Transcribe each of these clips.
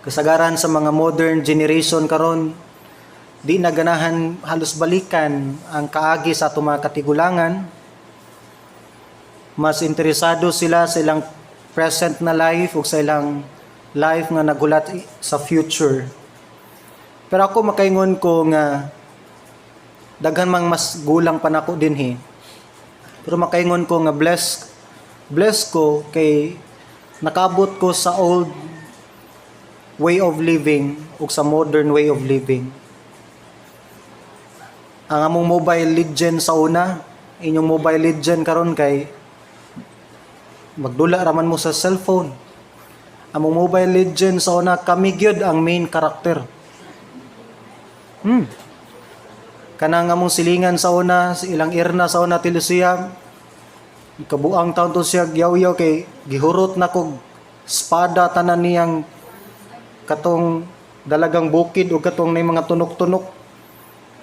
Kasagaran sa mga modern generation karon, di na ganahan halos balikan ang kaagi sa atong mga katigulangan. Mas interesado sila sa ilang present na life ug sa ilang life nga nagulat sa future. Pero ako, makaingon ko nga daghan mang mas gulang pa nako dinhi. Pero makaingon ko nga bless bless ko kay nakabot ko sa old way of living ug sa modern way of living. Ang among Mobile Legend sa una, inyong Mobile Legend karon kay magdula raman mo sa cellphone. Among Mobile Legend sa una, kami gyud ang main character. Kanang among silingan sa una, sa ilang irna sa una, Tilusia, kabuang taon to siya yaw-yaw kay gihurot na kog espada tanan niyang katong dalagang bukid o katong nay mga tunok-tunok.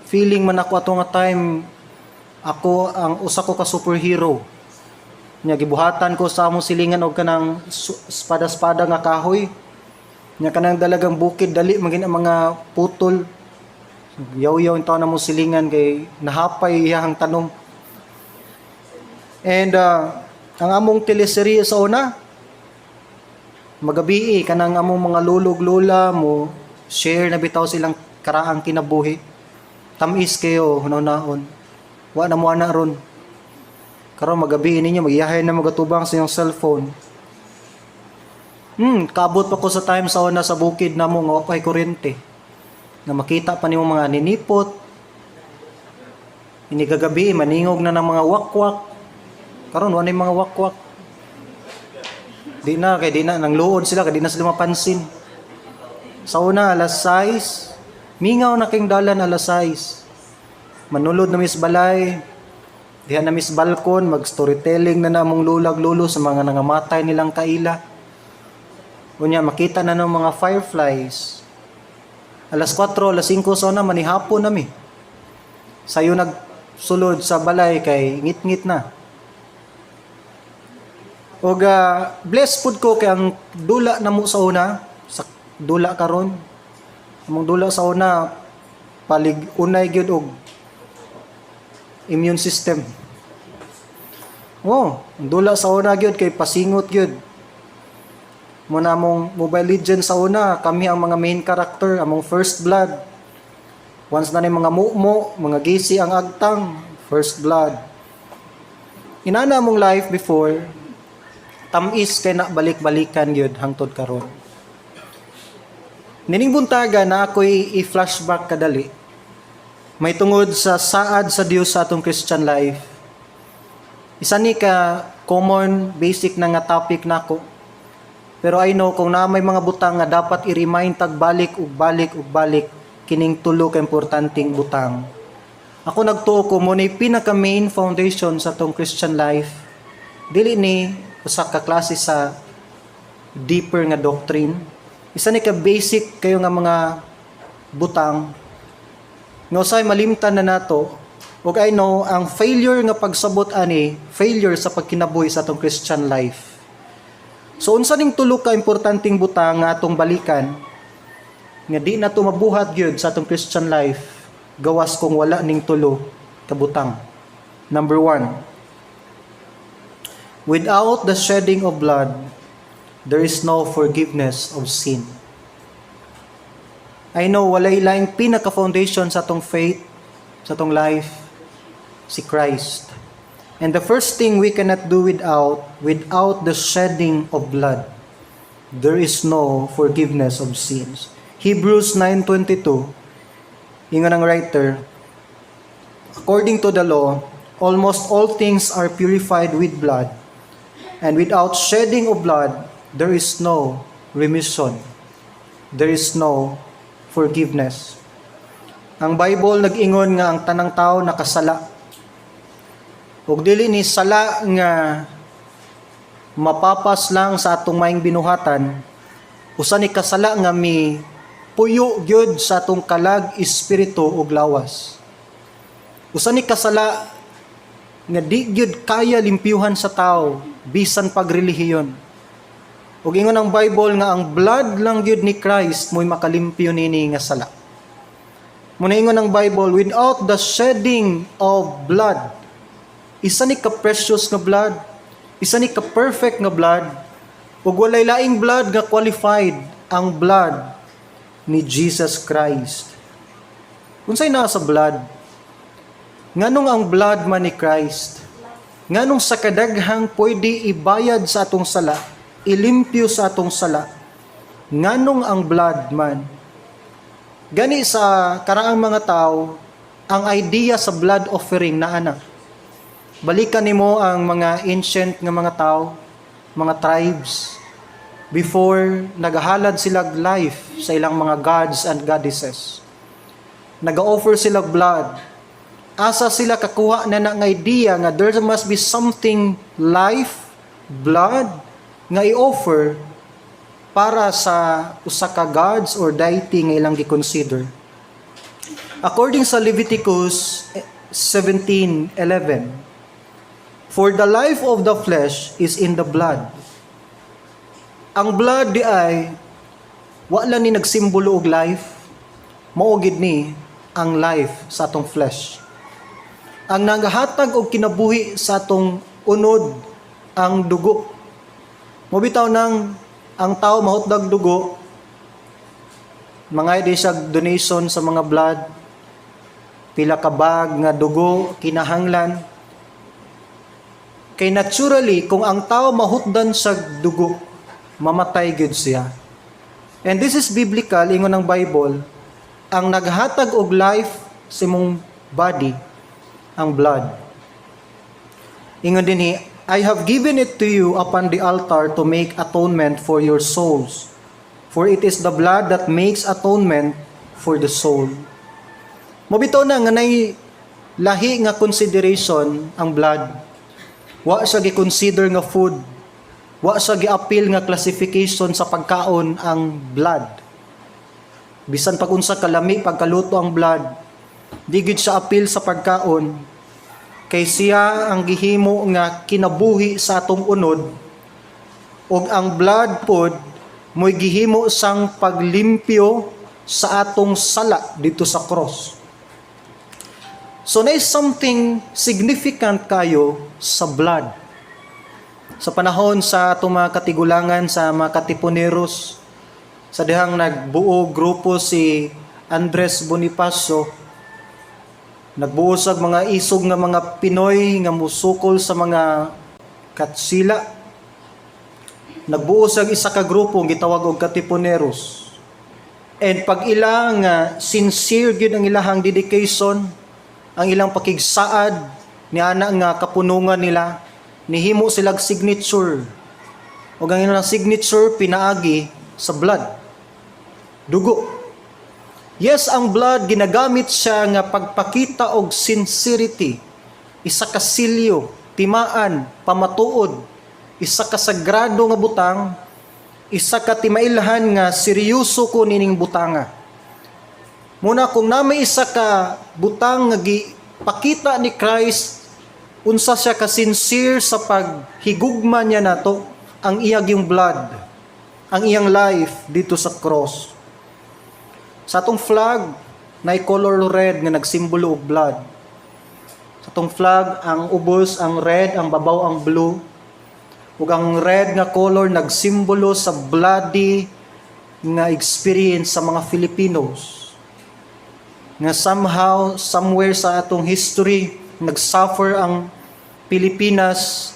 Feeling man ako ato nga time, ako ang usa ko ka superhero. Nya gibuhatan ko sa among silingan og kanang espada-espada nga kahoy. Nya kanang dalagang bukid, dali man ang mga putol. Yaw-yaw ang taon na mong silingan kay nahapay iyang tanom. And ang among teleserye sa una, magabi kanang among mga lulog lola mo share na bitaw silang karaang kinabuhi. Tamis kayo hunaon. Wa na mo ana ron. Karon magabi ninyo magyahay na magatubang sa iyong cellphone. Kabot pa ko sa time sa una sa bukid namo nga wa pa'y kuryente. Nga makita pa nimo mga ninipot. Ini kagabi maningog na ng mga wakwak. Karon wa na yung mga wakwak. Di na kay di na nang luod sila kay di na sila mapansin. Sa una, alas 6, mingaw na king dalan alas 6. Manulod na mis balay, diha na mis balkon, mag storytelling na namong lulag lulo sa mga nangamatay nilang kaila. Unya makita na ng mga fireflies. Alas 4, alas 5 sa una, manihapon nami. Sayo nagsulod sa balay kay ngit-ngit na. Og blessed pud ko kay ang dula na mo sa una, sa dula karon. Among dula sa una palig unay gyud og immune system. Oh, ang dula sa una gyud kay pasingot gyud. Mo na among Mobile Legends sa una, kami ang mga main character, among first blood. Once na ni mga mumo, mga gisi ang agtang, first blood. Inana among life before, tamis kay na balik-balikan gyud hangtod karon. Nining buntaga na ako'y i-flashback kadali. May tungod sa saad sa Dios sa atong Christian life. Isa ni ka common basic na nga topic nako. Pero I know kung na may mga butang nga dapat i-remind tag balik ug balik ug balik, kining tulo ka importanteng butang. Ako nagtuo ko mo ni pinaka main foundation sa atong Christian life. Dili ni usa ka klase sa deeper nga doctrine. Isa ni ka basic kayo nga mga butang nga usay malimtan na nato, ug I know ang failure nga pagsabot ani, failure sa pagkinabuhi sa atong Christian life. So unsa ning tulo ka importanteng butang nga atong balikan nga di na to mabuhat gyud sa atong Christian life gawas kung wala ning tulo ka butang? Number one, without the shedding of blood, there is no forgiveness of sin. I know walay laing pinaka-foundation sa atong faith, sa atong life, si Christ. And the first thing we cannot do without, without the shedding of blood, there is no forgiveness of sins. Hebrews 9:22, ingon ang writer, "According to the law, almost all things are purified with blood, and without shedding of blood, there is no remission. There is no forgiveness." Ang Bible nag-ingon nga ang tanang tao nakasala. Ug dili ni sala nga mapapas lang sa atong maing binuhatan, usa ni kasala nga mi puyo gyud sa atong kalag, espiritu ug lawas. Usa ni kasala nga di gyud kaya limpyuhan sa tao bisan pagrelihiyon. Ug ingon ang Bible nga ang blood lang gyud ni Christ mo'y makalimpyo nini nga sala. Muna ingon ang Bible, without the shedding of blood, isa ni ka precious nga blood, isa ni ka perfect nga blood, ug walay laing blood nga qualified ang blood ni Jesus Christ. Unsay naa sa blood? Nganong ang blood man ni Christ? Nganong sa kadaghang pwede ibayad sa atong sala, ilimpyo sa atong sala, nganong ang blood man? Gani sa karaang mga tao, ang idea sa blood offering na ana. Balikan nimo ang mga ancient nga mga tao, mga tribes, before nagahalad sila life sa ilang mga gods and goddesses. Naga-offer sila blood. Asa sila kakuha na na nga idea nga there must be something life, blood, nga i-offer para sa usa ka gods or deity nga ilang gi-consider? According sa Leviticus 17:11, "For the life of the flesh is in the blood." Ang blood diay wala ni nagsimbolo og life, mao gid ni ang life sa atong flesh. Ang nagahatag og kinabuhi sa atong unod ang dugo. Mobitaw nang ang tao mahutdag dugo, mga di siya donation sa mga blood, pila ka bag nga dugo kinahanglan. Kay naturally, kung ang tao mahutdan sa dugo, mamatay gyud siya. And this is biblical, ingon ng Bible, ang naghatag og life sa imong body, ang blood. Ingon dinhi, "I have given it to you upon the altar to make atonement for your souls. For it is the blood that makes atonement for the soul." Mobitaw na nga nay lahi nga consideration ang blood. Wa siya gi-consider nga food. Wa siya gi-appeal nga classification sa pagkaon ang blood. Bisan pag unsa kalami pagkaluto ang blood, di gid siya appeal sa pagkaon kay siya ang gihimo nga kinabuhi sa atong unod ug ang blood pod mo'y gihimo sang paglimpyo sa atong sala dito sa cross. So na something significant kayo sa blood. Sa panahon sa atong mga katigulangan, sa mga Katipuneros, sa dihang nagbuo grupo si Andres Bonifacio, nagbuo sa mga isog nga mga Pinoy nga musukol sa mga Katsila. Nagbuo sa isa ka grupo gitawag og Katipuneros. And pag ila nga sincere gyud ang ilahang dedication, ang ilang pakigsaad ni ana nga kapunungan nila, nihimo silag signature. Ug ang ilang signature pinaagi sa blood. Dugo. Yes, ang blood ginagamit siya nga pagpakita og sincerity, isa ka silyo, timaan, pamatuod, isa ka sagrado nga butang, isa ka timailhan nga seryoso ko nining butanga. Muna kung namay isa ka butang nga gipakita ni Christ unsa siya ka sincere sa paghigugma niya nato, ang iyang yung blood, ang iyang life dito sa cross. Sa atong flag, na color red nga nagsimbolo og blood. Sa atong flag, ang ubos ang red, ang babaw ang blue. Ug ang red nga color nagsimbolo sa bloody nga experience sa mga Filipinos. Nga somehow, somewhere sa atong history, nagsuffer ang Pilipinas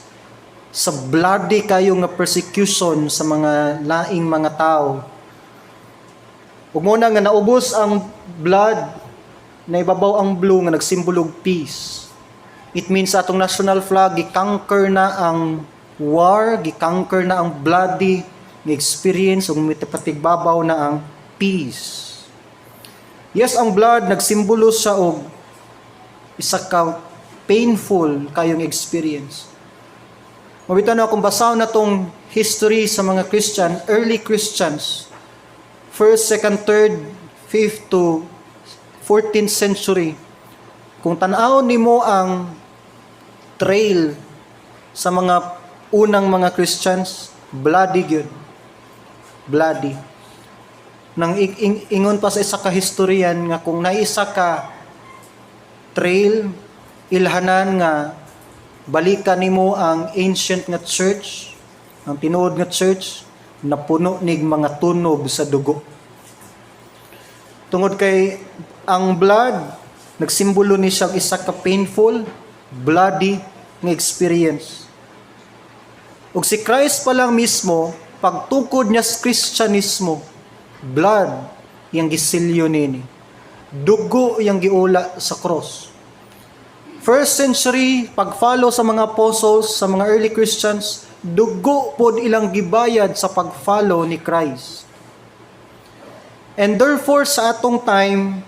sa bloody kayo nga persecution sa mga laing mga tao. Ug muna nga naubos ang blood, na ibabaw ang blue nga nagsimbolo og peace. It means sa atong national flag, gi-conquer na ang war, gi-conquer na ang bloody nga experience ug mipatigbabaw na ang peace. Yes, ang blood nagsimbolo sa og isa ka painful kayong experience. Mabitaw na kung basahon na tong history sa mga Christian, early Christians, first, second, third, fifth to 14th century, kung tan-awon nimo ang trail sa mga unang mga Christians, bloody gyud. Bloody. Nang ingon pa sa isa ka historian nga kung naisa ka trail ilhanan nga balikan nimo ang ancient nga church, ang tinuod nga church, napuno nig mga tunob sa dugo. Tungod kay ang blood nagsimbolo ni siya og isa ka painful, bloody nga experience. Ug si Christ pa lang mismo, pagtukod niya sa Kristyanismo, blood yang gisilyo nini. Dugo yang giula sa cross. First century, pag-follow sa mga apostles, sa mga early Christians, dugo pod ilang gibayad sa pag-follow ni Christ. And therefore, sa atong time,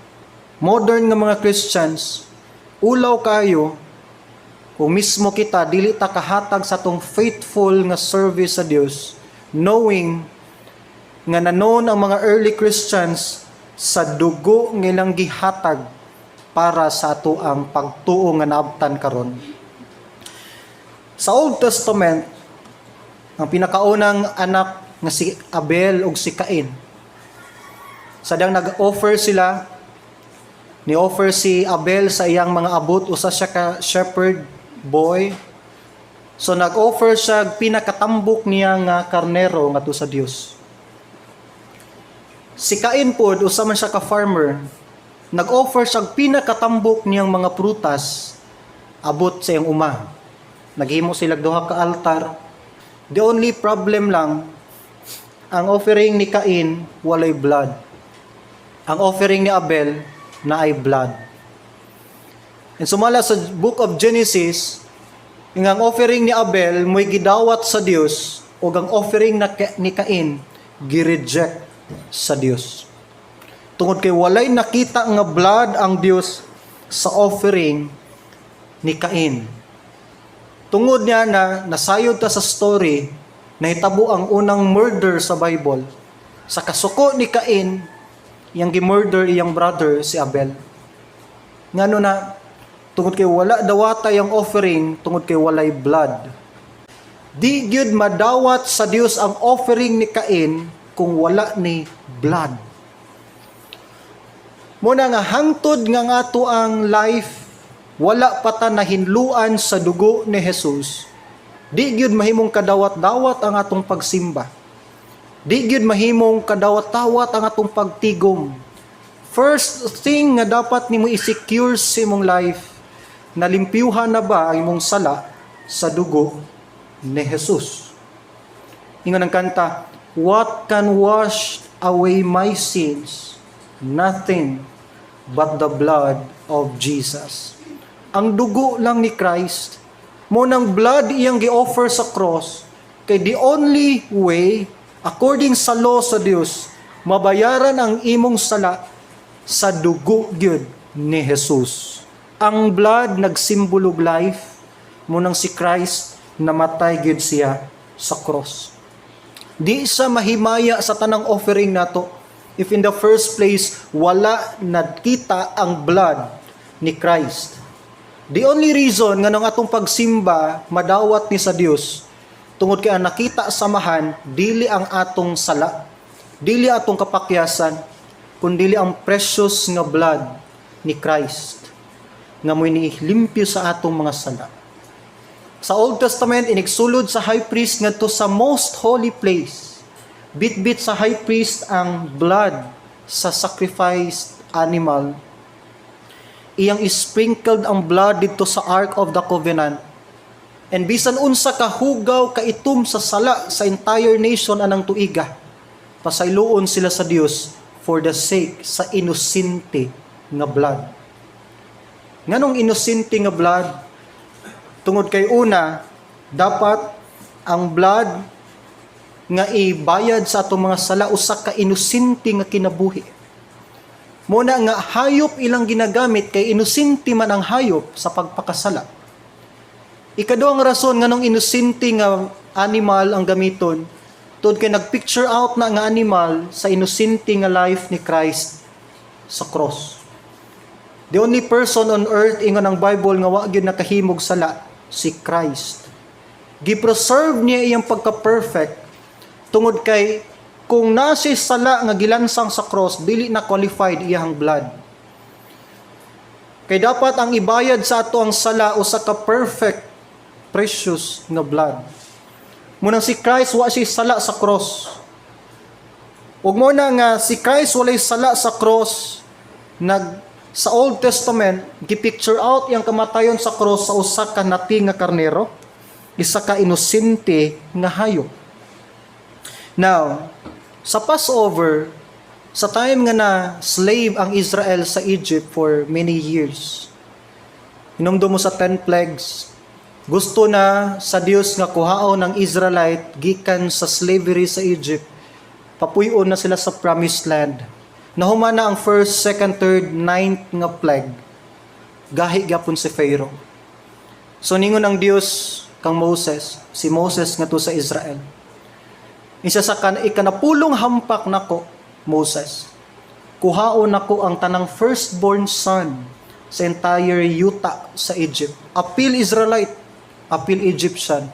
modern nga mga Christians, ulaw kayo kung mismo kita dili ta kahatag sa atong faithful nga service sa Dios, knowing nga na-known ang mga early Christians sa dugo nga ilang gihatag para sa ato ang pagtuo nga naabtan karon. Sa Old Testament, ang pinakaunang anak nga si Abel ug si Cain. Sadang nag-offer sila, ni-offer si Abel sa iyang mga abot, usa siya ka shepherd boy. So nag-offer siya og pinakatambok niya nga karnero ngadto sa Dios. Si Cain pod, usa man siya ka farmer, nag-offer siya og pinakatambok niyang mga prutas abot sa iyang uma. Naghimo sila duha ka altar. The only problem lang, ang offering ni Cain walay blood. Ang offering ni Abel naay blood. And sumala sa Book of Genesis, nga ang offering ni Abel mo'y gidawat sa Dios ug ang offering ni Cain gi-reject sa Dios. Tungod kay walay nakita nga blood ang Dios sa offering ni Cain. Tungod niya na nasayod ta sa story, nahitabo ang unang murder sa Bible. Sa kasuko ni Cain, iyang gi-murder iyang brother si Abel. Ngano na? Tungod kay wala dawata yung offering, tungod kay walay blood. Di gyud madawat sa Dios ang offering ni Cain kung wala ni blood. Muna nga hangtod nga nga ato ang life wala pa ta nahinluan sa dugo ni Jesus, di gyud mahimong kadawat-dawat ang atong pagsimba. Di gyud mahimong kadawat-dawat ang atong pagtigom. First thing nga dapat nimo i-secure sa imong life, nalimpyuhan na ba ang imong sala sa dugo ni Jesus? Ingon ang kanta, "What can wash away my sins? Nothing but the blood of Jesus." Ang dugo lang ni Christ, mo nang blood iyang gi-offer sa cross, kay the only way, according sa law sa Dios, mabayaran ang imong sala sa dugo gyud ni Jesus. Ang blood nagsimbolog life, mo nang si Christ namatay gyud siya sa cross. Di siya mahimaya sa tanang offering nato if in the first place wala nakita ang blood ni Christ. The only reason nga nang atong pagsimba madawat ni sa Dios tungod kay ang nakita samahan dili ang atong sala, dili atong kapakyasan, kundili ang precious nga blood ni Christ nga mo'y nilimpyo sa atong mga sala. Sa Old Testament, inigsulod sa high priest ngadto sa most holy place. Bitbit sa high priest ang blood sa sacrificed animal. Iyang sprinkled ang blood dito sa Ark of the Covenant. And bisan unsa ka hugaw kaitom sa sala sa entire nation anang tuiga, pasayloon sila sa Dios for the sake sa inosente nga blood. Nganong inosente nga blood? Tungod kay una, dapat ang blood nga ibayad sa atong mga sala usa ka inosente nga kinabuhi. Muna nga hayop ilang ginagamit kay inosente man ang hayop sa pagpakasala. Ikaduhang rason nganong inosente nga animal ang gamiton, tungod kay nagpicture out na nga animal sa inosente nga life ni Christ sa cross. The only person on earth, ingon ang Bible, nga wa gyud nakahimog sala, si Christ. Gi-preserve niya iyang pagka-perfect tungod kay Kung nasi sala nga gilansang sa cross, dili na qualified iyang blood. Kay dapat ang ibayad sa ato ang sala usa ka perfect, precious nga blood. Munang si Christ wa siya sala sa cross. Ug mo na nga si Christ walay sala sa cross, nag sa Old Testament gi-picture out iyang kamatayon sa cross sa usa ka nati nga karnero, isa ka inosente nga hayop. Now, sa Passover, sa time nga na slave ang Israel sa Egypt for many years, hinumdum mo sa 10 plagues, gusto na sa Dios nga kuhaon ang Israelite gikan sa slavery sa Egypt, papuy-on na sila sa promised land. Nahuman na ang first, second, third, ninth nga plague. Gahi gyapon si Pharaoh. So ningon ang Dios kang Moses, si Moses ngadto sa Israel. Isa sa kan ikanapulong hampak nako, Moses. Kuhaon nako ang tanang firstborn son sa entire yuta sa Egypt. Apil Israelite, apil Egyptian.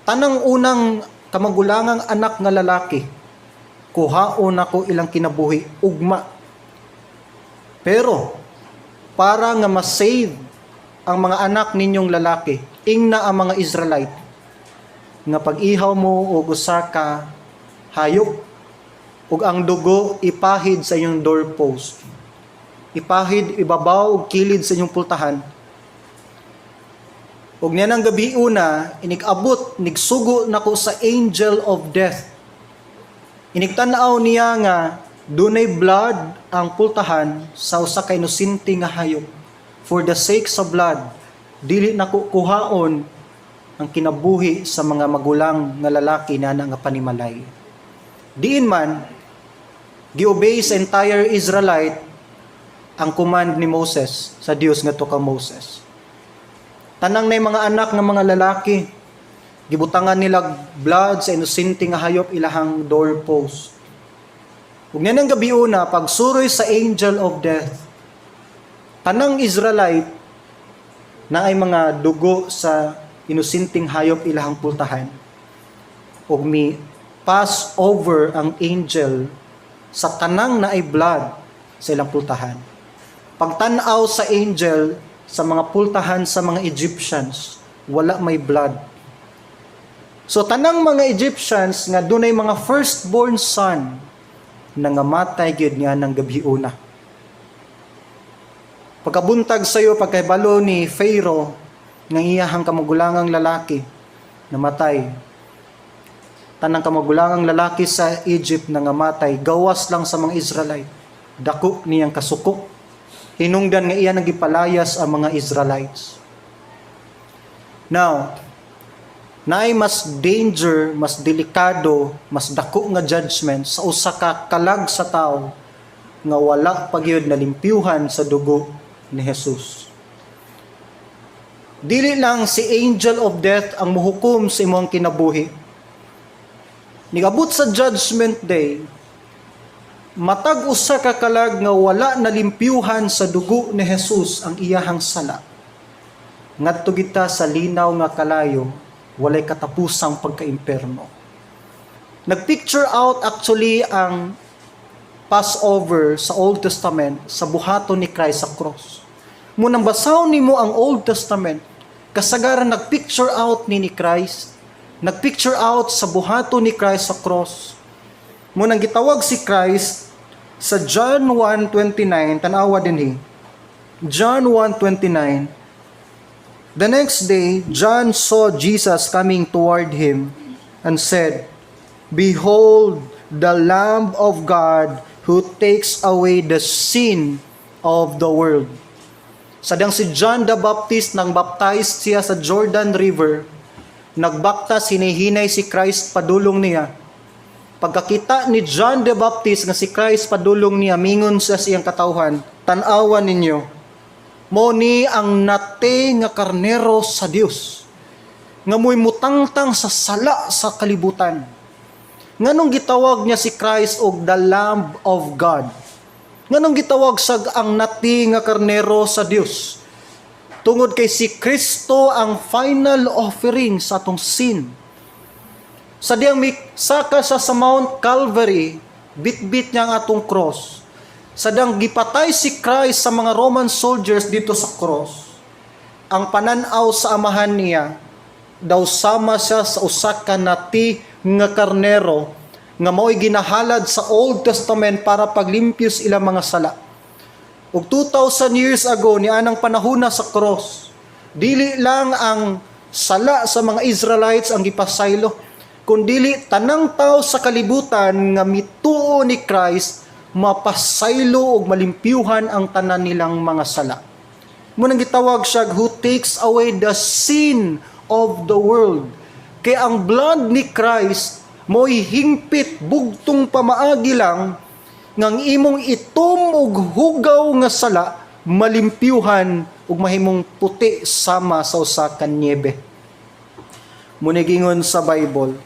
Tanang unang kamagulangang anak nga lalaki, kuhaon nako ilang kinabuhi ugma. Pero para nga ma-save ang mga anak ninyong lalaki, ingna ang mga Israelite nga pag-ihaw mo og usa ka hayop ug ang dugo ipahid sa inyong doorpost. Ipahid ibabaw ug kilid sa inyong pultahan. Ug niya ng gabi una, inig-abot, nigsugo nako sa angel of death. Inigtan-aw niya nga dunay blood ang pultahan sa usa ka inosente nga hayop. For the sake sa blood, dili nako kuhaon ang kinabuhi sa mga magulang nga lalaki na nga panimalay. Diin man, gi-obey sa entire Israelite ang command ni Moses sa Dios ngadto kang Moses. Tanang na mga anak ng mga lalaki, gibutangan nila blood sa inosente nga hayop ilahang doorpost. Ug niya ng gabi una, pagsuroy sa angel of death, tanang Israelite na ay mga dugo sa inosenteng hayop ilahang pultahan. Ug mi pass over ang angel sa tanang na ay blood sa ilang pultahan. Pagtan-aw sa angel sa mga pultahan sa mga Egyptians, wala may blood. So tanang mga Egyptians nga dunay mga firstborn son, nangamatay gyud nga ng gabi una. Pagkabuntag sayo, pagkahibalo ni Pharaoh nga iyahang kamagulangang lalaki namatay. Tanang kamagulangang lalaki sa Egypt nangamatay, gawas lang sa mga Israelite. Dako niyang kasuko. Hinungdan nga iya nang gipalayas ang mga Israelites. Now, naay mas danger, mas delikado, mas dako nga judgment sa usa ka kalag sa tao nga wala pa gyud nalimpyuhan sa dugo ni Jesus. Dili lang si angel of death ang muhukom sa imong kinabuhi. Nigabot sa judgment day, matag usa ka kalag nga wala nalimpyuhan sa dugo ni Jesus ang iyahang sala, ngadto kita sa linaw nga kalayo, walay katapusang pagkaimperno. Nagpicture out actually ang Passover sa Old Testament sa buhaton ni Christ sa cross. Munang basahon nimo ang Old Testament, kasagaran nagpicture out ni Christ, nagpicture out sa buhaton ni Christ sa cross. Munang gitawag si Christ sa John 1:29, tanawa dinhi. John 1:29. The next day, John saw Jesus coming toward him and said, "Behold, the Lamb of God who takes away the sin of the world." Sadang si John the Baptist nang baptized siya sa Jordan River, nagbaktas, hinihinay si Christ padulong niya. Pagkakita ni John the Baptist nga si Christ padulong niya, mingon siya sa iyang katawhan, "Tan-awan ninyo, mo ni ang nate nga karnero sa Dios nga mo'y mutangtang sa sala sa kalibutan." Nganong gitawag niya si Christ og the Lamb of God? Nganong gitawag sa ang nati nga karnero sa Dios? Tungod kay si Kristo ang final offering sa atong sin. Sa diyang saka siya sa Mount Calvary, bit-bit niya ang atong cross. Sa diyang gipatay si Christ sa mga Roman soldiers dito sa cross, ang pananaw sa Amahan niya, daw sama siya sa usa ka nati nga karnero nga mao'y ginahalad sa Old Testament para paglimpyo sa ilang mga sala. Ug 2,000 years ago, ni anang panahona sa cross, dili lang ang sala sa mga Israelites ang gipasaylo, kundili tanang tao sa kalibutan nga mituo ni Christ, mapasaylo ug malimpyuhan ang tanan nilang mga sala. Mao nang gitawag siya who takes away the sin of the world. Kay ang blood ni Christ mo'y hingpit, bugtong pamaagi lang ngang imong itom ug hugaw nga sala malimpyuhan ug mahimong puti sama sa usa ka niebe. Mao ni giingon sa Bible.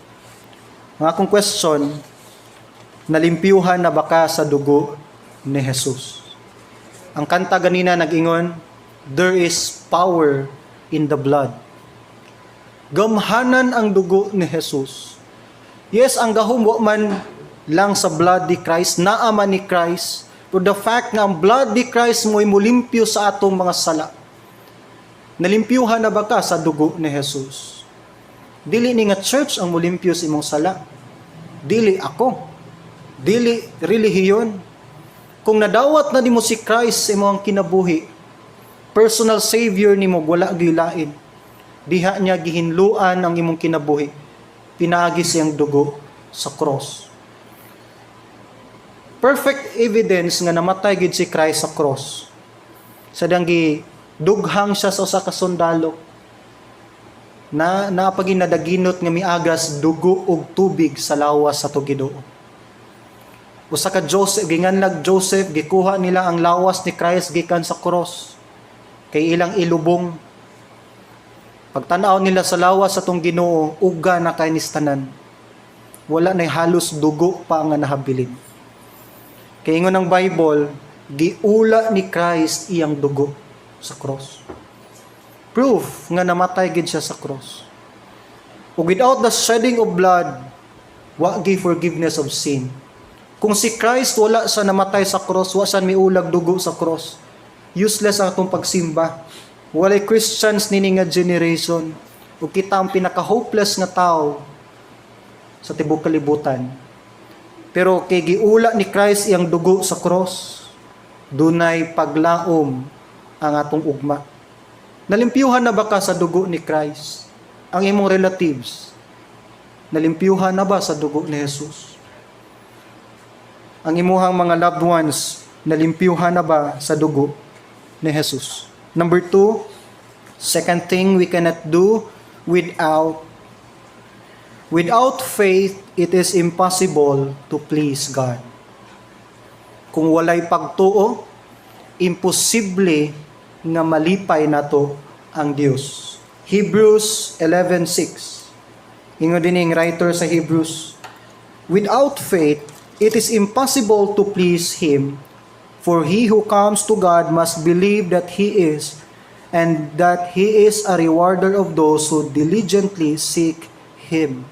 Ang akong question, nalimpyuhan na ba ka sa dugo ni Jesus? Ang kanta ganina nag-ingon, "There is power in the blood." Gamhanan ang dugo ni Jesus. Yes, ang gahom wa man lang sa blood ni Christ, naa man ni Christ. But the fact nga ang blood ni Christ mo'y mulimpyo sa atong mga sala. Nalimpyuhan na ba ka sa dugo ni Jesus? Dili ni nga church ang mulimpyo sa imong sala. Dili ako. Dili relihiyon. Kung nadawat na nimo si Christ sa imong kinabuhi, personal savior nimo, wala gilain. Diha niya gihinluan ang imong kinabuhi. Pinaagi siyang dugo sa cross. Perfect evidence nga namatay gid si Christ sa cross. Sa diyang gidughang siya sa usa ka sundalo na naapagi nadaginot nga miagas dugo ug tubig sa lawas sa Ginoo. Usa ka Joseph, ginganlag Joseph, gikuha nila ang lawas ni Christ gikan sa cross kay ilang ilubong. Pagtanaw nila sa lawas sa atong Ginoo, uga na kay tanan. Wala na halos dugo pa nga nahabilin. Kay ingon ng Bible, giula ni Christ iyang dugo sa cross. Proof nga namatay gid siya sa cross. Ug without the shedding of blood, wa gi forgiveness of sin. Kung si Christ wala sa namatay sa cross, wa siya miulag dugo sa cross, useless ang atong pagsimba. Walay Christians nini nga generation. Ug kita ang pinaka-hopeless nga tao sa tibok kalibutan. Pero kay giula ni Christ iyang dugo sa cross, dunay paglaom ang atong ugma. Nalimpyuhan na ba ka sa dugo ni Christ? Ang imong relatives, nalimpyuhan na ba sa dugo ni Jesus? Ang imuhang mga loved ones, nalimpyuhan na ba sa dugo ni Jesus? Number two, second thing we cannot do without faith, it is impossible to please God. Kung walay pagtuo, imposible nga malipay nato ang Dios. Hebrews 11:6. Ingon din ang writer sa Hebrews, "Without faith, it is impossible to please Him, for he who comes to God must believe that He is, and that He is a rewarder of those who diligently seek Him."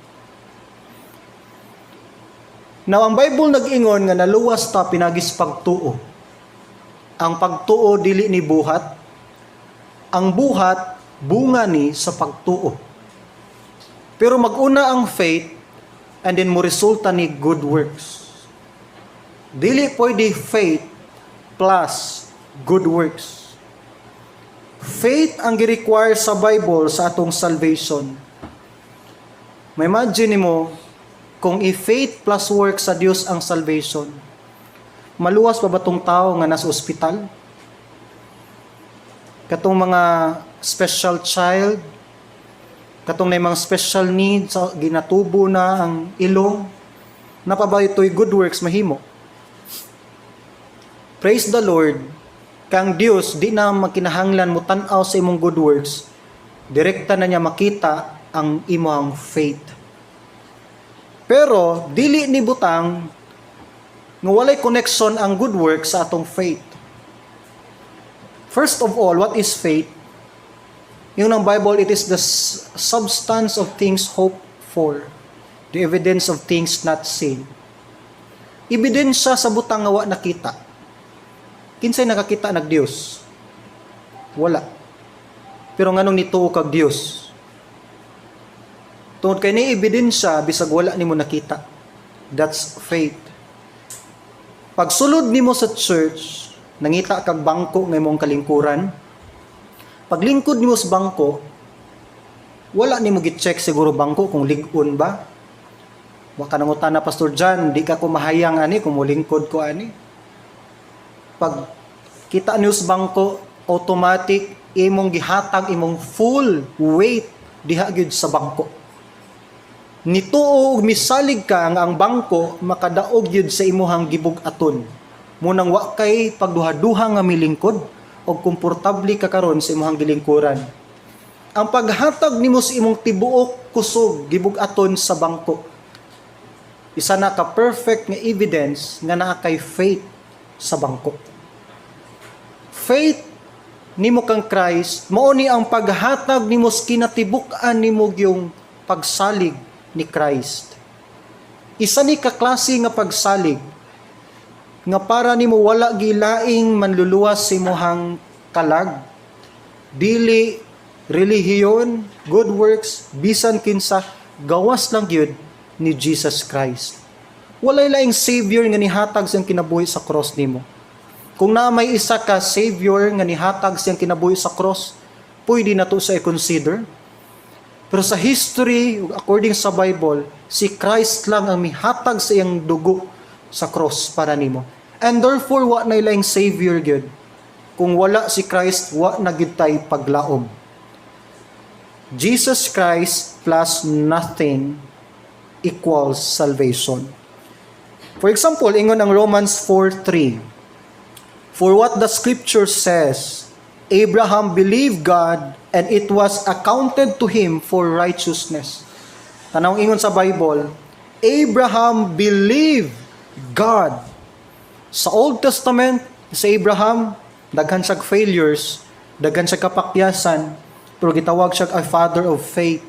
Now, ang Bible nag-ingon nga naluwas ta pinagis pagtuo. Ang pagtuo dili ni buhat. Ang buhat bunga ni sa pagtuo. Pero mag-una ang faith and then mo resulta ni good works. Dili pwede faith plus good works. Faith ang gi-require sa Bible sa atong salvation. Ma-imagine mo kung i-faith plus work sa Dios ang salvation. Maluwas pa ba tong tao nga nasa ospital? Katong mga special child, katong na mga special needs, ginatubo na ang ilong, naa pa ba ito'y good works mahimo? Praise the Lord, kang Dios di na magkinahanglan mo tan-aw sa imong good works, direkta na niya makita ang imong faith. Pero dili ni butang nga walay connection ang good works sa atong faith. First of all, what is faith? Yung ng Bible, it is the substance of things hoped for. The evidence of things not seen. Ebidensya sa butang nga wa nakita. Kinsay nakakita nag Dios? Wala. Pero nganong nituo kag Dios? Tungod kay ni ebidensya bisag wala nimo nakita. That's faith. Pagsulod nimo sa church, nangita kag bangko nga imong kalingkuran. Paglingkod nimo sa bangko, wala nimo gi-check siguro bangko kung lig-on ba. Wa ka nangutana, "Pastor John, di ka ko mahayang ani kung mulingkod ko ani?" Pag kita niyo sa bangko, automatic imong gihatag imong full weight diha gyud sa bangko. Nituo og misalig ka nga ang bangko makadaog gyud sa imuhang gibug-aton. Munang wa kay pagduha-duha nga milingkod og komportable ka karon sa imuhang gilingkuran. Ang paghatag nimo sa imong tibuok kusog gibug-aton sa bangko, isa na ka perfect nga evidence nga naa kay faith sa bangko. Faith nimo kang Christ mao ni ang paghatag nimo sa kinatibuk-an nimo yung pagsalig ni Christ. Isa ni ka klase nga pagsalig nga para nimo wala gilaing manluluwas sa imuhang kalag, dili relihiyon, good works, bisan kinsa, gawas lang gyud ni Jesus Christ. Walay laing savior nga nihatag siyang kinabuhi sa cross nimo. Kung naa may isa ka savior nga nihatag siyang kinabuhi sa cross, pwede na to sa i-consider. Pero sa history, according sa Bible, si Christ lang ang mihatag sa iyang dugo sa cross para nimo. And therefore, wa na laing savior gyud. Kung wala si Christ, wa na gyud tay paglaom. Jesus Christ plus nothing equals salvation. For example, ingon ang Romans 4:3. "For what the scripture says, 'Abraham believed God and it was accounted to him for righteousness.'" Tanawang ingon sa Bible, Abraham believed God. Sa Old Testament, sa Abraham, daghan siyang failures, daghan siya kapakyasan, pero gitawag siya a father of faith.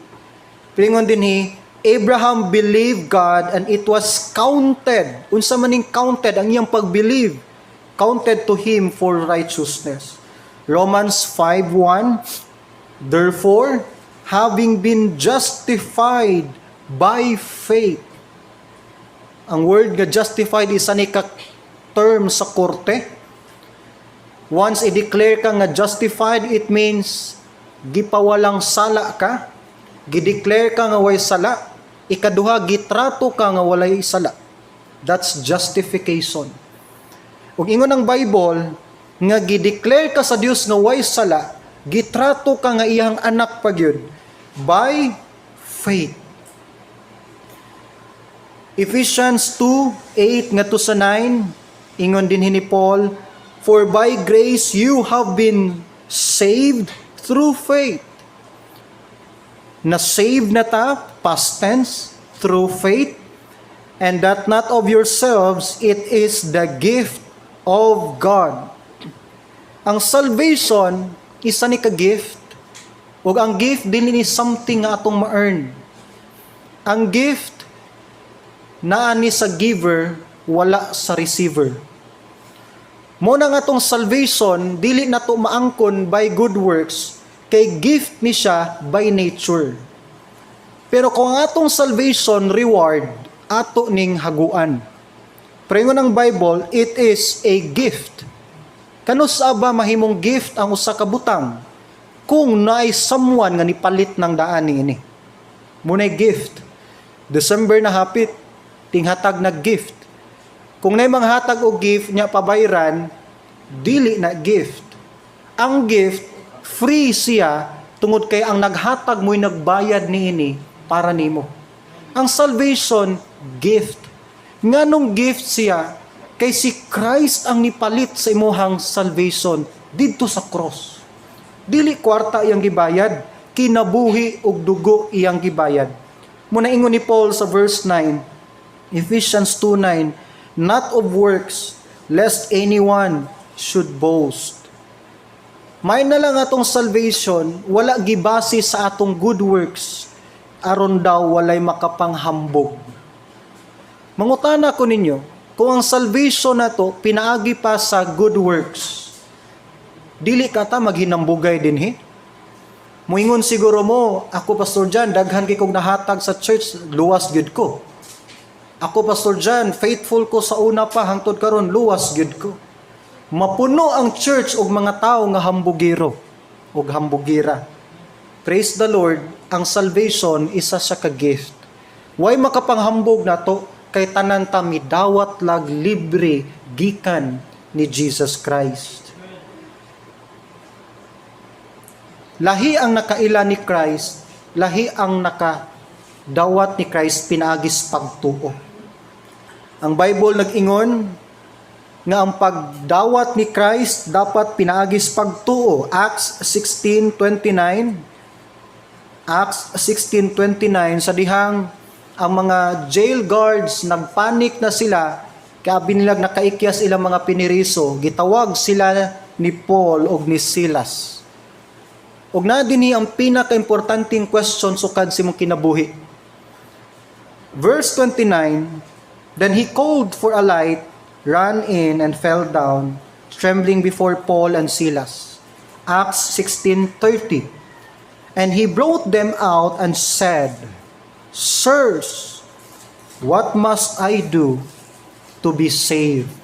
Pero ingon dinhi, Abraham believed God and it was counted. Unsa man ning counted ang iyang pag-believe? Counted to him for righteousness. Romans 5:1. "Therefore, having been justified by faith." Ang word nga justified isa ni ka term sa korte. Once i-declare ka nga justified, it means gipawalang sala ka, gideclare ka nga way sala, ikaduha, gitrato ka nga walay sala. That's justification. Ug ingon ang Bible nga gideclare ka sa Dios nga way sala, gitrato ka nga iyang anak pa gyud by faith. Ephesians 2:8 ngadto sa 9, ingon din ni Paul, "For by grace you have been saved through faith." Na-save na ta, past tense, through faith, "and that not of yourselves, it is the gift of God." Ang salvation, isa ni ka gift, ug ang gift dili ni something nga atong ma-earn. Ang gift, naa ni sa giver, wala sa receiver. Mo na nga atong salvation dili nato maangkon by good works kay gift ni siya by nature. Pero kung ang atong salvation reward, ato ning haguan. Pero ingon ang Bible, it is a gift. Kanus-a ba mahimong gift ang usa ka butang? Kung naay someone nga nipalit ng daan niini. Muna'y gift. December na hapit, tinghatag na gift. Kung naay manghatag og gift nya pabayran, dili na gift. Ang gift, free siya tungod kay ang naghatag mo'y nagbayad niini para nimo. Ang salvation, gift. Nganong gift siya? Kay si Christ ang nipalit sa imuhang salvation didto sa cross. Dili kwarta iyang gibayad, kinabuhi ug dugo iyang gibayad. Muna ingon ni Paul sa verse 9, Ephesians 2:9, "Not of works, lest anyone should boast." May na lang atong salvation, wala gibase sa atong good works, Aron daw walay makapanghambog. Mangutana ko ninyo, kung ang salvation nato pinaagi pa sa good works, dili ka ta maghinambugay dinhi? Muingon siguro mo, "Ako, Pastor Jan, daghan kay kog nahatag sa church, luwas gyud ko. Ako, Pastor Jan, faithful ko sa una pa hangtod karon, luwas gyud ko." Mapuno ang church og mga tao nga hambugero og hambugira. Praise the Lord, ang salvation isa siya ka gift. Way makapanghambog nato kay tanan ta midawat lag libre gikan ni Jesus Christ. Lahi ang nakaila ni Christ, lahi ang nakadawat ni Christ pinaagis pagtuo. Ang Bible nag-ingon nga ang pagdawat ni Christ dapat pinaagis pagtuo. Acts 16:29. Acts 16:29, sa dihang ang mga jail guards nagpanik na sila kay abi nilag nakaikyas ilang mga piniriso, gitawag sila ni Paul og ni Silas. Og na dinhi ang pinaka-importanteng question sukad sa imong kinabuhi. Verse 29, "Then he called for a light, ran in and fell down, trembling before Paul and Silas." Acts 16:30. "And he brought them out and said, 'Sirs, what must I do to be saved?'"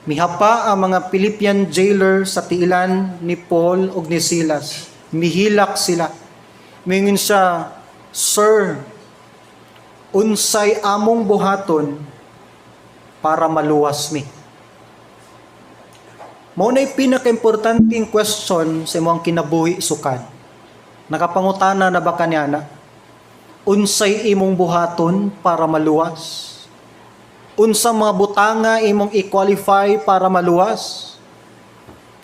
Mihapa ang mga Philippian jailer sa tiilan ni Paul ug ni Silas. Mihilak sila. Mingon siya, "Sir, unsay among buhaton para maluwas mi?" Mao na'y pinaka-importanteng question sa imong kinabuhi sukad. Nakapangutana na ba kaniana? Unsay imong buhaton para maluwas? Unsa mga butanga imong i-qualify para maluwas?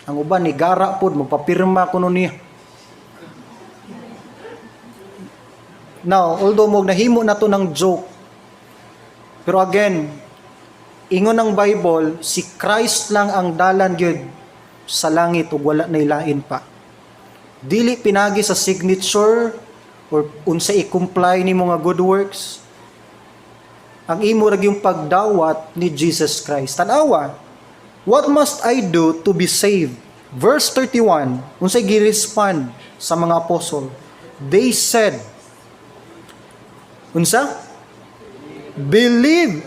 Ang uban ni gara pod, magpapirma kuno niya. Now, although mo nahimo na to ng joke, pero again, ingon ang Bible, si Christ lang ang dalan gyud sa langit ug wala na ilain pa. Dili pinagi sa signature or unsa i-comply nimo nga good works. Ang imo ra yung pagdawat ni Jesus Christ. Tanawa, "What must I do to be saved?" Verse 31, unsay gi-respond sa mga apostle? They said, unsa? "Believe.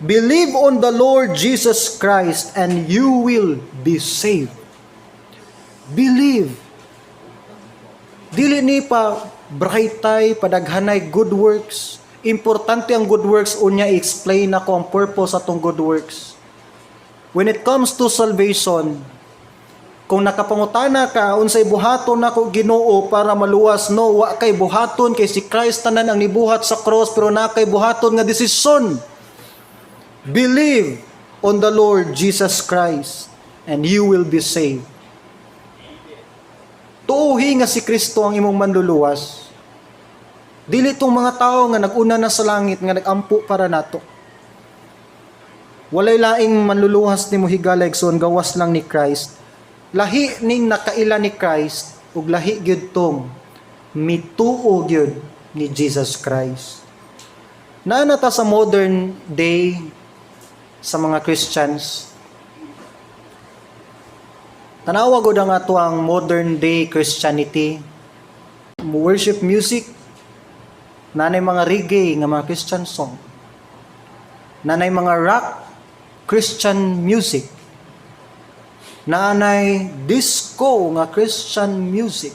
Believe on the Lord Jesus Christ and you will be saved." Believe. Dili ni pa brightay, padaghanay good works. Importante ang good works, unya i-explain ako ang purpose atong good works. When it comes to salvation, kung nakapangutana ka, "Unsay buhaton nako, Ginoo, para maluwas?" No, wa kay buhaton kay si Christ tanan ang nibuhat sa cross, pero na kay buhaton nga desisyon. Believe on the Lord Jesus Christ and you will be saved. Tuuhi nga si Kristo ang imong manluluwas. Dili tong mga tao nga nag-una na sa langit nga nag-ampo para nato. Walay laing manluluwas nimo, higala, igsoon, gawas lang ni Christ. Lahi ning nakaila ni Christ ug lahi gyud tong mituo gyud ni Jesus Christ. Naa na ta sa modern day sa mga Christians. Tanawa gud ang ato ang modern day Christianity. Worship music, nanay mga reggae nga mga Christian song. Nanay mga rock Christian music. Naanay disco nga Christian music.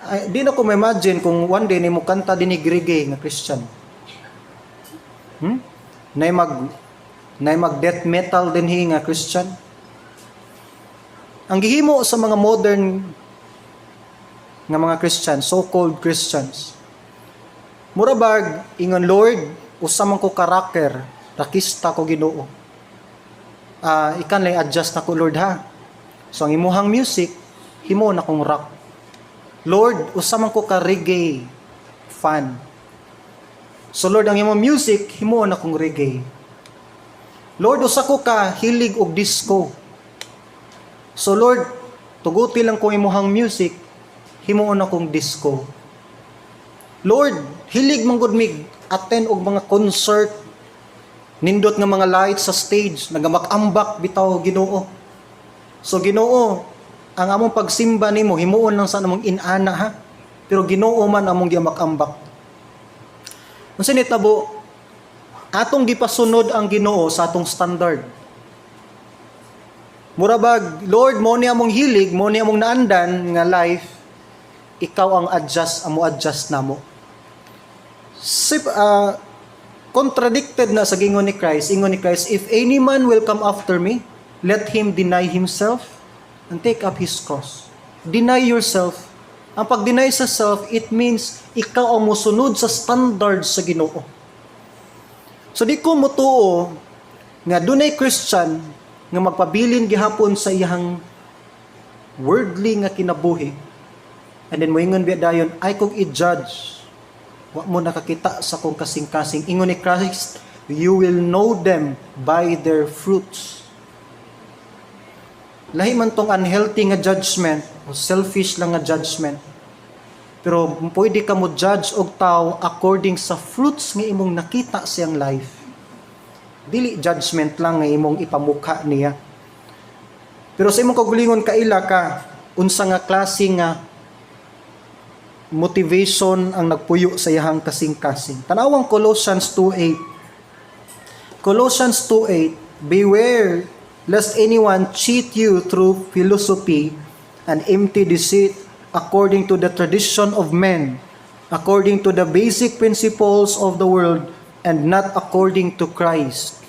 Ay, di na ko ma-imagine kung one day nimo kanta dinig reggae nga Christian. Nay mag death metal dinhi nga Christian. Ang gihimo sa mga modern nga mga Christian, so-called Christians. Mura bag ingon, "Lord, usa man ko ka rocker, rakista ko, Ginoo. Ikan lang adjust na ko, Lord, ha. So ang imuhang music, himo na kong rock. Lord, usa man ko ka reggae fan. So Lord, ang imong music, himo na kong reggae. Lord, usa ko ka hilig og disco. So Lord, Tuguti lang ko imuhang music, himuon akong disco. Lord, hilig man gud mig attend og mga concert, nindot nga mga lights sa stage, nagamak-ambak bitaw, Ginoo. So Ginoo, ang among pagsimba nimo himuon lang sa among inana ha. Pero Ginoo man among giamak-ambak. Unsa nitabo? Atong gipasunod ang Ginoo sa atong standard. Mura bag, "Lord, mo ni among hilig, mo ni among naandan nga life, ikaw ang adjust, amo adjust namo." Contradicted na sa gingon ni Christ. Ingon ni Christ, "If any man will come after me, let him deny himself and take up his cross." Deny yourself. Ang pag-deny sa self, it means ikaw ang musunod sa standards sa Ginoo. So di ko motuo nga dunay Christian nga magpabilin gihapon sa iyang worldly nga kinabuhi. And then moingon biya dayon, "Ay kong i-judge. Wa mo nakakita sa kong kasing-kasing." Ingon ni Christ, "You will know them by their fruits." Lahi man tong unhealthy nga judgment o selfish lang nga judgment. Pero pwede ka mo judge og tao according sa fruits nga imong nakita siyang life. Dili judgment lang nga imong ipamukha niya. Pero sa imong kaugalingon, kaila ka unsa nga klase nga motivation ang nagpuyo sa iyahang kasing-kasing. Tanawang Colossians 2:8. Colossians 2:8, "Beware lest anyone cheat you through philosophy and empty deceit, according to the tradition of men, according to the basic principles of the world, and not according to Christ."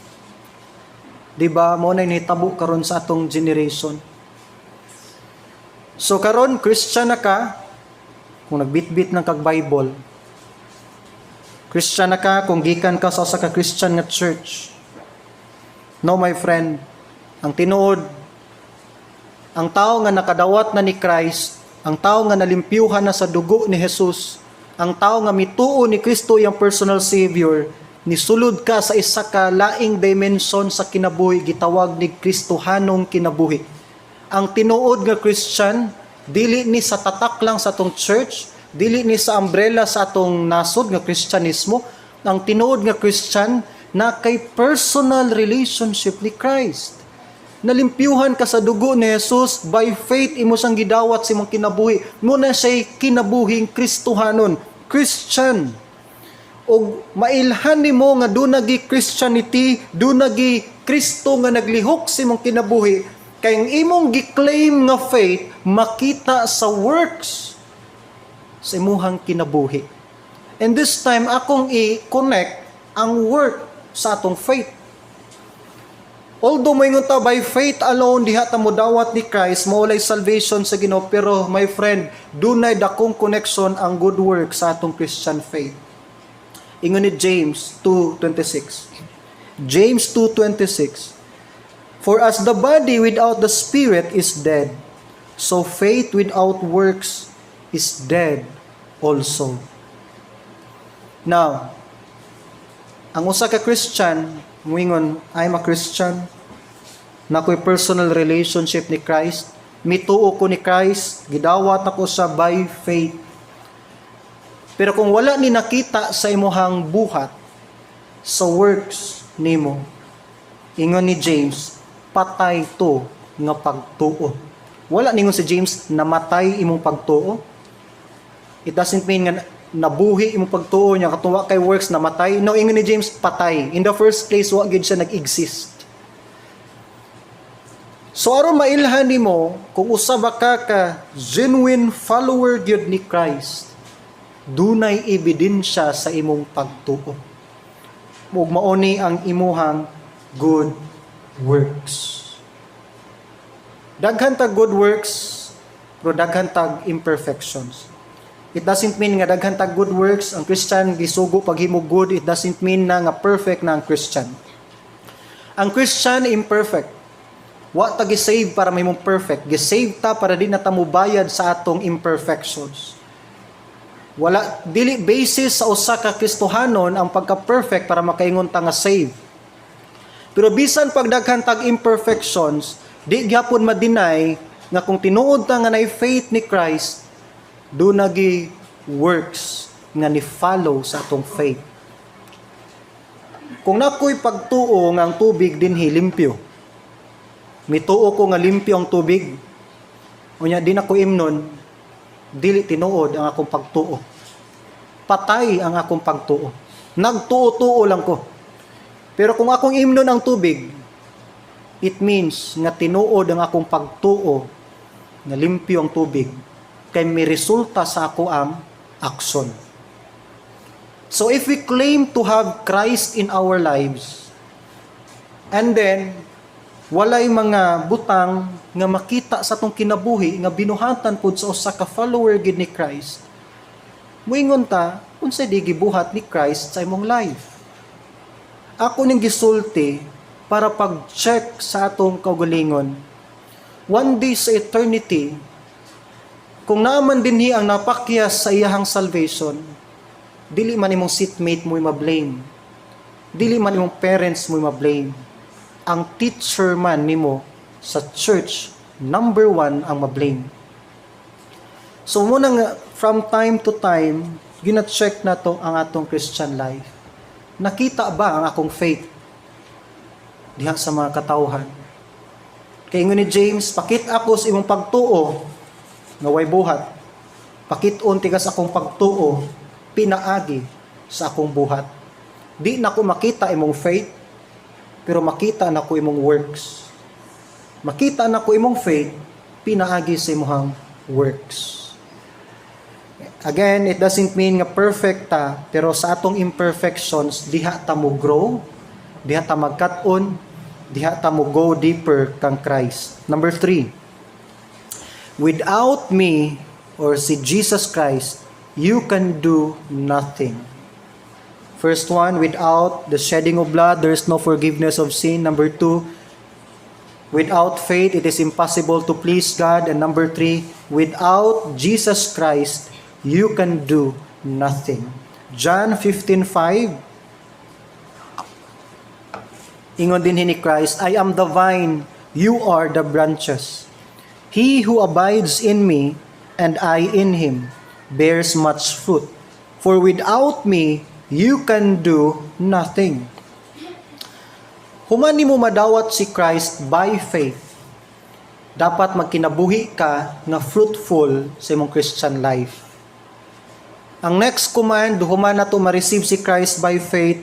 'Di ba mo na nahitabo karon sa atong generation? So karon Christian na ka kung nagbitbit ng kag Bible. Christian na ka kung gikan ka sa usa ka Christian nga church. No, my friend, ang tinuod, ang tao nga nakadawat na ni Christ, ang tao nga nalimpyuhan na sa dugo ni Jesus, ang tao nga mituo ni Kristo iyang personal savior, nisulod ka sa isa ka laing dimension sa kinabuhi, gitawag ni Kristohanong kinabuhi. Ang tinuod nga Christian, dili ni sa tatak lang sa atong church, dili ni sa umbrella sa atong nasod nga Kristyanismo. Ang tinuod nga Christian na kay personal relationship ni Christ. Nalimpyuhan ka sa dugo ni Jesus by faith, imo siyang gidawat sa imong kinabuhi. Mo na siya'y kinabuhing Kristohanon, Christian. Og mailhan nimo nga duna gi Christianity, duna gi Kristo nga naglihok sa imong kinabuhi, kay ang imong gi-claim nga faith makita sa works sa imuhang kinabuhi. And this time akong i-connect ang work sa atong faith. Although moingon ta by faith alone diha ta modawat ni Christ, maulay salvation sa Ginoo, pero my friend, dunay dakong connection ang good work sa atong Christian faith. Ingon ni James 2:26. James 2:26. "For as the body without the spirit is dead, so faith without works is dead also." Now, ang usa ka Christian muingon, "I'm a Christian. Nakoy personal relationship ni Christ. Mituo ko ni Christ, gidawat ako sa by faith." Pero kung wala ni nakita sa imuhang buhat, sa works nimo, ingon ni James, patay to nga pagtuo. Wala ningon si James namatay imong pagtuo. It doesn't mean nga nabuhi imong pagtuo niya katuwa kay works, namatay. No, ingon ni James, patay. In the first place, wa gyud siya nag-exist. So aron mailhan nimo kung usa ba ka ka genuine follower gyud ni Christ, dunay ebidensya sa imong pagtuo. Ug mao ni ang imuhang good works. Daghan tag good works, pero daghan tag imperfections. It doesn't mean nga daghan tag good works, ang Christian gisugo paghimo good, it doesn't mean na nga perfect na ang Christian. Ang Christian imperfect. Wa ta gi-save para mahimong perfect. Gi-save ta para di na ta mobayad sa atong imperfections. Wala, dili basis sa usa ka Kristohanon ang pagka-perfect para makaingon ta nga save. Pero bisan pag daghan tag imperfections, di gyapon ma-deny Nga kung tinuod ta nga naay faith ni Christ, duna gyuy works nga ni follow sa atong faith. Kung naa ko'y pagtuo nga ang tubig dinhi limpyo, mituo ko nga limpyo ang tubig, unya di na ko imnon, dili tinuod ang akong pagtuo. Patay ang akong pagtuo. Nagtuo-tuo lang ko. Pero kung akong imnon ang tubig, it means nga tinuod ang akong pagtuo nga limpyo ang tubig kay may resulta sa ako ang action. So if we claim to have Christ in our lives, and then walay mga butang nga makita sa atong kinabuhi nga binuhatan pud sa usa ka follower gid ni Christ, muingon ta, unsay di gibuhat ni Christ sa imong life? Ako ning gisulti para pag-check sa atong kaugalingon. One day sa eternity, kung naa man dinhi ang napakyas sa iyahang salvation, dili man imong seatmate mo ma-blame. Dili man imong parents mo ma-blame. Ang teacher man nimo sa church, number one ang ma-blame. So muna nga, from time to time, gina-check nato ang atong Christian life. Nakita ba ang akong faith diha sa mga katawhan? Kay ingon ni James, "Pakit ako sa imong pagtuo nga way buhat. Pakit-on tikas akong pagtuo pinaagi sa akong buhat." Di na ko makita imong faith, pero makita na ko imong works. Makita na ko imong faith pinaagi sa imong works. Again, it doesn't mean nga perfect ta, pero sa atong imperfections, diha ta mo grow, diha ta magkat-on, diha ta mo go deeper kang Christ. Number three, without me or si Jesus Christ, you can do nothing. First one, without the shedding of blood, there is no forgiveness of sin. Number two, without faith, it is impossible to please God. And number three, without Jesus Christ, you can do nothing. John 15:5, ingon din ni Christ, "I am the vine, you are the branches. He who abides in me and I in him bears much fruit. For without me, you can do nothing." Human nimo madawat si Christ by faith, dapat magkinabuhi ka nga fruitful sa imong Christian life. Ang next command, human nato ma-receive si Christ by faith,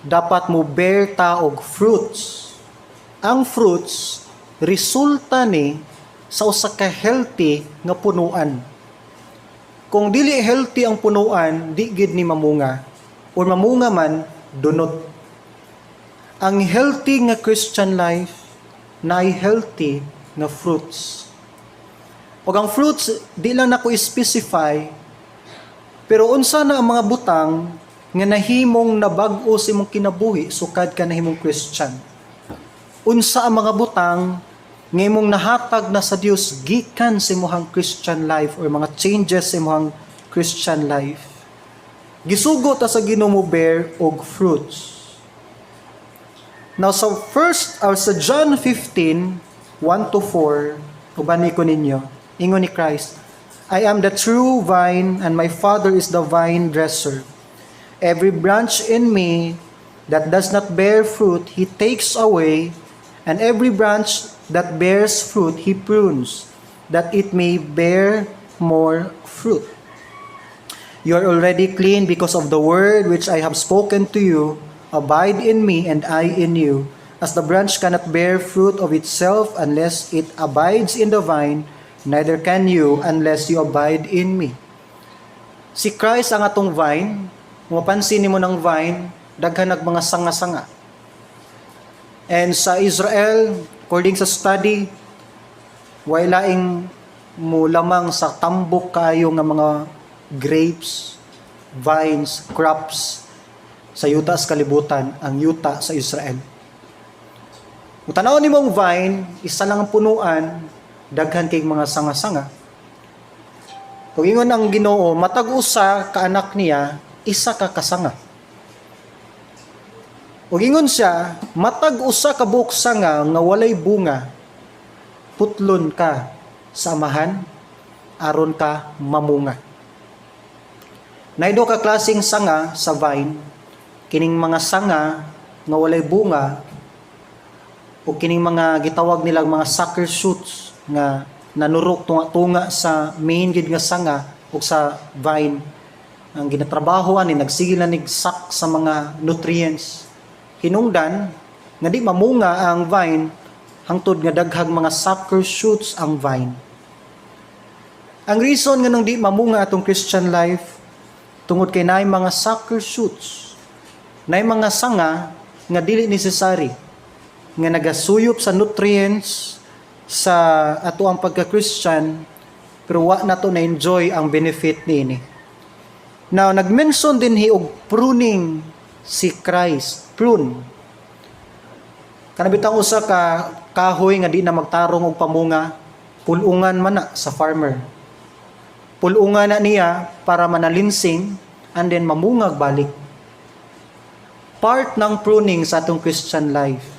dapat mo bear ta og fruits. Ang fruits, resulta ni sa usa ka healthy nga punuan. Kung dili healthy ang punuan, di gid ni mamunga. Or mamunga man, dunot. Ang healthy nga Christian life naay healthy nga fruits. Ug ang fruits, di lang nako specify, pero unsa na ang mga butang nga nahimong nabag-o sa imong kinabuhi sukad ka nahimong Christian? Unsa ang mga butang nga imong nahatag na sa Dios gikan sa imong Christian life or mga changes sa imong Christian life? Gisugo ta sa Ginoo mo bear og fruits. Now sa first or sa John 15, 1 to 4, ubani ko ninyo. Ingon ni Christ, "I am the true vine and my Father is the vine dresser. Every branch in me that does not bear fruit, he takes away, and every branch that bears fruit, he prunes, that it may bear more fruit. You are already clean because of the word which I have spoken to you. Abide in me, and I in you. As the branch cannot bear fruit of itself unless it abides in the vine, neither can you unless you abide in me." Si Christ ang atong vine. Kung mapansin nimo ng vine, daghan nag mga sanga-sanga. And sa Israel, according sa study, way laing mo lamang sa tambok kayo nga mga grapes, vines, crops sa yuta sa kalibutan, ang yuta sa Israel. Kung tanaw nimong vine, isa lang ang punuan, daghan kay mga sanga-sanga. Kung ingon ang Ginoo, matag usa ka anak niya, isa ka kasanga. Ug ingon siya, matag usa ka buok sanga nga walay bunga, putlon ka sa sa Amahan aron ka mamunga. Naay duha ka klaseng sanga sa vine, kining mga sanga nga walay bunga o kining mga gitawag nilang mga sucker shoots nga nanurok tunga-tunga sa main gid nga sanga o sa vine. Ang ginatrabaho ani, nagsige na nig-suck sa mga nutrients. Hinungdan nga di mamunga ang vine hangtod nga daghang mga sucker shoots ang vine. Ang reason nga nung di mamunga atong Christian life, tungod kay naay mga sucker shoots, naay mga sanga nga dili necessary nga nagasuyop sa nutrients sa ato ang pagka-Christian, pero wa nato na enjoy ang benefit niini. Now, nag-mention din hi og pruning si Christ. Prune. Kana bitang usa ka kahoy nga di na magtarong og pamunga, pulungan man na sa farmer. Pulungan na niya para manalinsing and then mamungag balik. Part ng pruning sa atong Christian life.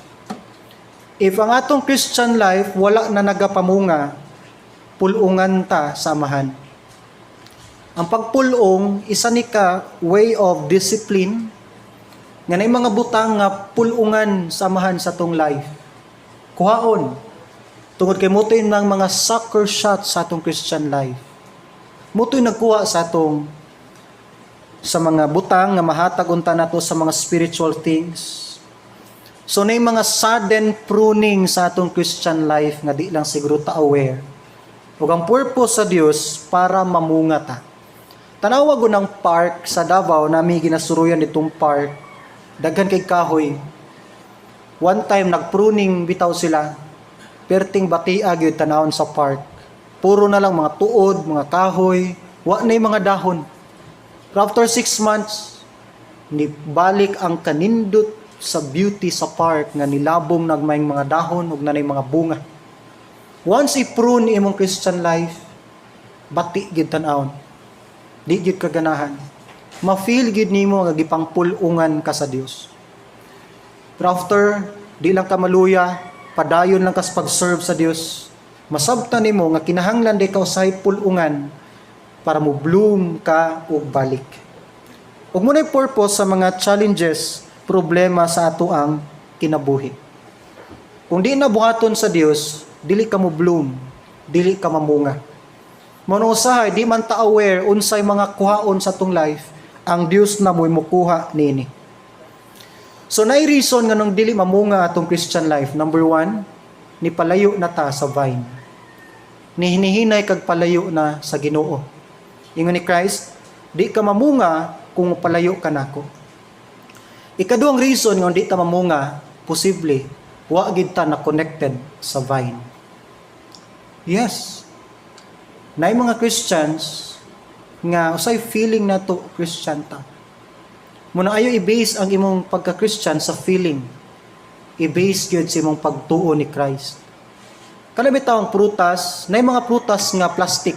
If ang atong Christian life wala na nagapamunga, pulungan ta sa Amahan. Ang pagpulong, isa ni ka way of discipline nga naay mga butang nga pulungan sa Amahan sa atong life. Kuhaon tungod kay mao to'y ng mga sucker shots sa atong Christian life. Mao to'y nagkuha sa atong sa mga butang nga mahatag unta nato sa mga spiritual things. So naay mga sudden pruning sa atong Christian life nga di lang siguro ta aware. Ug ang purpose sa Dios, para mamunga ta. Tanawa ko ng park sa Davao, nami ginasuruyan ditong park. Daghan kay kahoy. One time nagpruning bitaw sila. Perting batia gyud tanawon sa park. Puro na lang mga tuod, mga kahoy, wa na mga dahon. Pero after 6 months, ni balik ang kanindot sa beauty sa park nga nilabom nagmayng mga dahon ug nanay mga bunga. Once i-prune imong Christian life, bati gid tan-awon. Di gid ka ganahan. Ma-feel gid nimo nga gipangpul-ungan ka sa Dios. Pero after, di lang ka maluya, padayon lang ka sa pag-serve sa Dios. Masabtan nimo nga kinahanglan di ka usahay pul-ungan para mo bloom ka og balik. Ug mao na'y purpose sa mga challenges, problema sa ato ang kinabuhi. Kung di na buhaton sa Dios, dili ka mo bloom, dili ka mamunga. Mao usahay di man ta aware unsay mga kuhaon sa atong life, ang Dios na mo'y mukuha niini. So naay reason nga nung dili mamunga atong Christian life. Number one, ni palayo na ta sa vine. Nihinihinay kag palayo na sa Ginoo. Ingon ni Christ, "Di ka mamunga kung palayo ka nako." Ikaduhang reason nga di ta mamunga, posible wa gid ta na connected sa vine. Yes. Naay mga Christians nga usay feeling nato Christian ta. Muna ayo i-base ang imong pagka-Christian sa feeling. I-base gyud sa imong pagtuo ni Christ. Kana bitawng prutas, naay mga prutas nga plastic.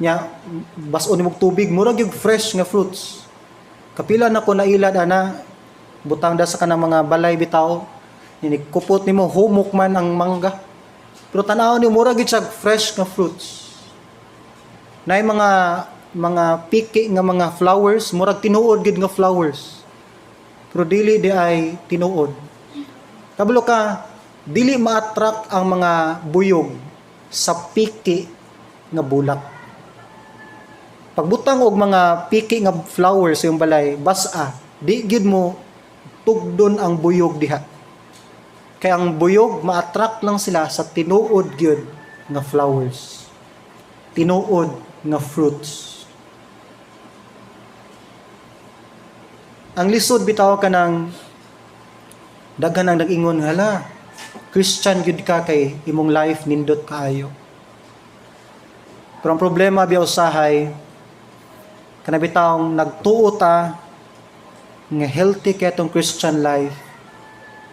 Nya bas-on nimo tubig, murag yung fresh nga fruits. Kapila na ko nailad ana, butang da sa kanang mga balay bitaw. Ni kupot nimo, humok man ang mangga. Pero tan-aw ni, murag gyud siya fresh nga fruits. Naay mga piki nga mga flowers, murag tinuod gid nga flowers. Pero dili di ay tinuod. Kabalo ka, dili ma-attract ang mga buyog sa piki nga bulak. Pagbutang og mga piki nga flowers sa iyong balay, basa, di gid mo tugdon ang buyog diha. Kay ang buyog, ma-attract lang sila sa tinuod gyud nga flowers. Tinuod nga fruits. Ang lisod bitaw ka ng daghan ang nag-ingon, "Hala, Christian gyud ka kay imong life nindot kaayo." Pero ang problema biya usahay, kana bitawng nagtuo ta nga healthy kay atong Christian life,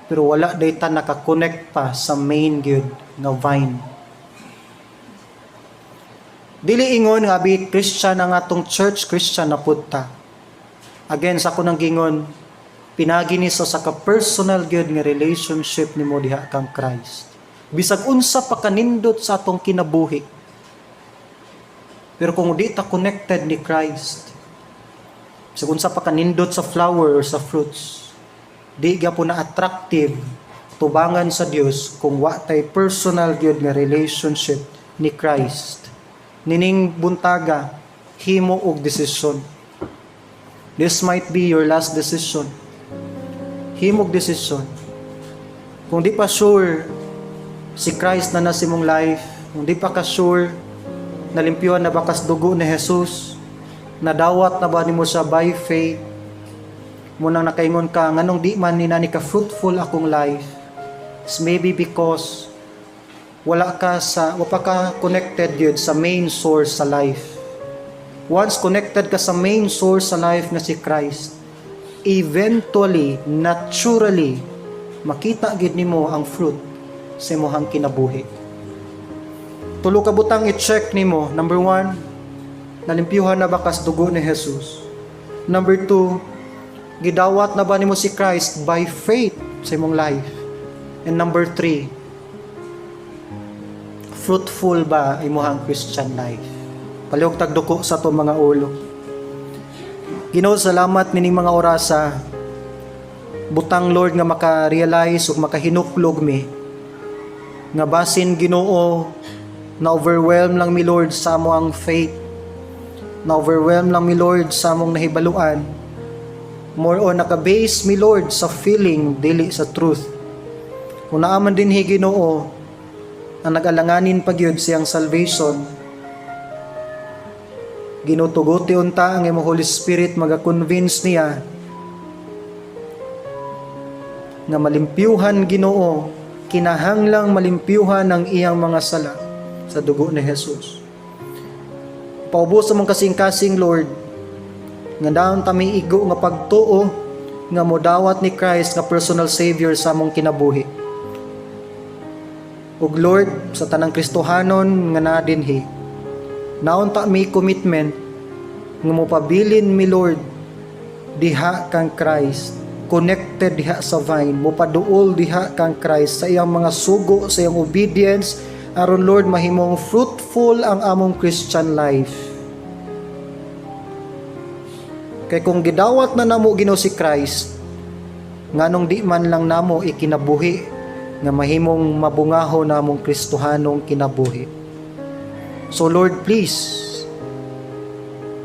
pero wala day ta naka-connect pa sa main gyud nga vine. Dili ingon nga abi Christian ang atong church, Christian na pud ta. Again, sa ako nang gingon, pinagi ni sa ka personal gyud nga relationship nimo diha kang Christ. Bisag unsa pa kanindot sa atong kinabuhi, pero kung di ta connected ni Christ, bisag unsa pa kanindot sa flower or sa fruits, di gyapon na attractive tubangan sa Dios kung wa tay personal gyud nga relationship ni Christ. Nining buntaga, himo og desisyon. This might be your last decision. Himog desisyon. Kung di pa sure si Christ na nasa imong life, kung di pa ka sure nalimpyuhan na ba kas dugo ni Jesus, nadawat na ba nimo siya by faith, munang nakaingon ka, "Nganong di man ni nani ka fruitful akong life?" It's maybe because wa pa ka connected yun sa main source sa life. Once connected ka sa main source sa life na si Christ, eventually, naturally, makita gid nimo ang fruit sa imong kinabuhi. Tulo ka butang i-check nimo. Number one, nalimpyuhan na ba kas dugo ni Jesus? Number two, gidawat na ba nimo si Christ by faith sa imong life? And number three, fruitful ba imong Christian life? Palihog tagduko sa atong mga ulo. Ginoo, salamat nining mga orasa. Butang, Lord, nga maka-realize ug makahinuklog mi nga basin, Ginoo, na overwhelm lang mi, Lord, sa among faith. Na overwhelm lang mi, Lord, sa among nahibaluan. More on naka-base mi, Lord, sa feeling, dili sa truth. Kung naa man dinhi, Ginoo, ang nag-alanganin pa gyud siyang salvation, Ginoo, tuguti unta ang imong Holy Spirit maga-convince niya nga malimpyuhan, Ginoo, kinahanglang malimpyuhan ang iyang mga sala sa dugo ni Jesus. Paubos sa mong kasing-kasing, Lord, nga daon tami igo nga pagtuo nga modawat ni Christ nga personal Savior sa among kinabuhi. Ug Lord, sa tanang Kristohanon nga naa dinhi, naunta mi commitment nga mopabilin mi, Lord, diha kang Christ, connected diha sa vine, mopaduol diha kang Christ sa iyang mga sugo, sa iyang obedience, aron, Lord, mahimong fruitful ang among Christian life. Kay kung gidawat na namo, Ginoo, si Christ, nganong di man lang namo ikinabuhi nga mahimong mabungaho namong Kristohanong kinabuhi? So Lord, please,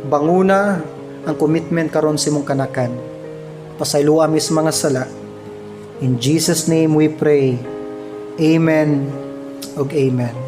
banguna ang commitment karon sa imong kanakan. Pasayloa mi sa mga sala. In Jesus' name we pray. Amen ug amen.